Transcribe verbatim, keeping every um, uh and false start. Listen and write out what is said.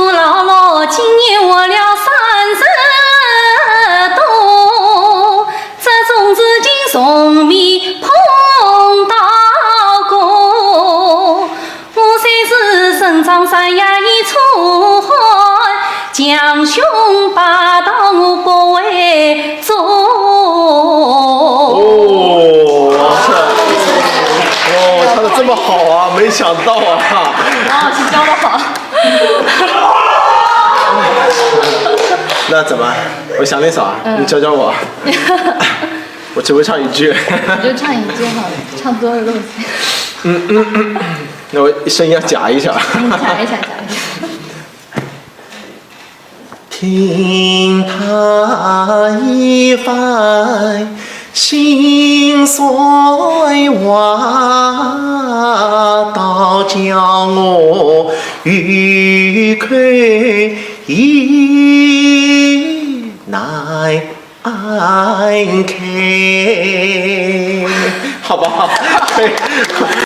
老老今年活了三十多，这种事情从没碰到过。我虽是身上山呀一出汗，强雄霸道我不会做。哦，这，哦，唱的这么好啊，没想到啊。王老师教的好。那怎么？我想那啥，你教教我。我只会唱一句。你就唱一句好了，唱多了都不行。那我声音要假一下。你讲一下，讲一下。听他一番心酸话，倒叫我欲哭又难开。好不好？可以。